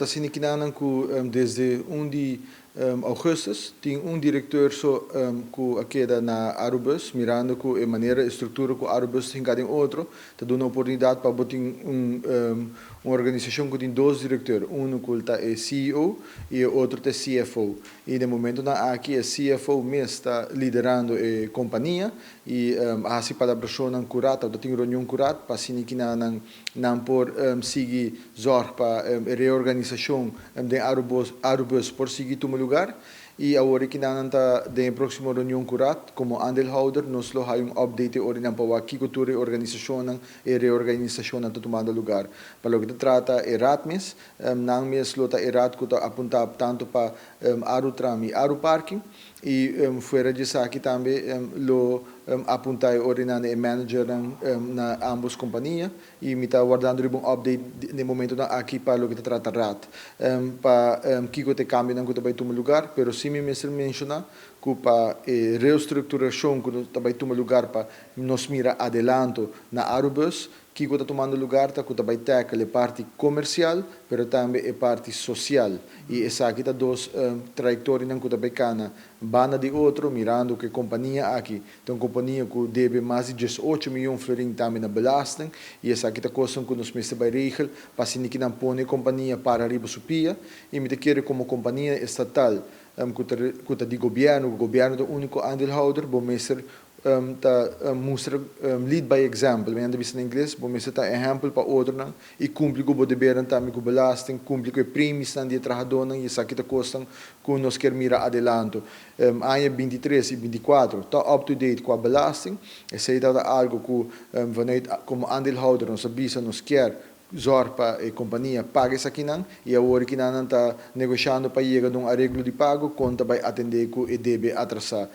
Asina ku desde 1 di ougùstùs tin un direktor so ku a keda na Arubus, mirando ku e manera e struktura ku Arubus tin den otro, ta duna oportunidat pa tin un organisashon ku tin dos direktor, un ku ta e CEO i e otro ta CFO. I na e momentonan aki e CFO mes ta liderando e kompania i hasi palabrashon ku raad, tin reunion ku raad, pa asina ku nan por sigui zorg pa reorganisashon di Arubus por sigui tuma lugá. I awor ku nan ta den próksimo reunion ku raad, komo aandeelhouder, nos lo haya un update ora nan pa kiko tur organisashon i reorganisashon ta tumando lugá. Pa loke ta trata e raad mes, nan mes lo ta e raad ku ta apuntá tantu pa Arutram i Aruparking i fuera di esaki tambe lo apuntá ora nan e manager na ambos kompania i mi ta wardando un update na e momentonan aki pa loke ta trata raad pa kiko ta e kambionan ku ta bai tuma lugá, pero si mi mester menshoná ku pa restrukturashon ku ta bai tuma lugá pa nos mira adelanto na Arubus, kiko ta tumando lugá ta ku ta bai tackle e parti komersial, pero tambe e parti sosial, i esaki ta dos trayektorianan ku ta bai kana banda di otro, mirando ku e kompania aki ta un kompania ku debe mas di 18 mion florin tambe na belasting, i esaki ta kos ku nos mester bai regel pa asina ku nan pone e kompania para riba su pia. I mi ta kere komo kompania estatal ku ta di gobièrnu, gobièrnu ta e úniko aandeelhouder, bo mester ta mustra lead by example, men bisa na ingles, bo mester ta ehèmpel pa otronan i kumpli ku bo debernan tambe ku belasting, kumpli ku e premiesnan di trahadónan, i esaki ta kosnan ku nos ke mira adelanto. Aña 23 i 24 ta up to date ku e belasting, esei ta algu ku vanuit komo aandeelhouder nos a bisa nos ke zorg pa e kompania paga esakinan, i awor ku nan ta negoshando pa yega na un areglo di pago, kon ta bai atendé ku e debe atrasá.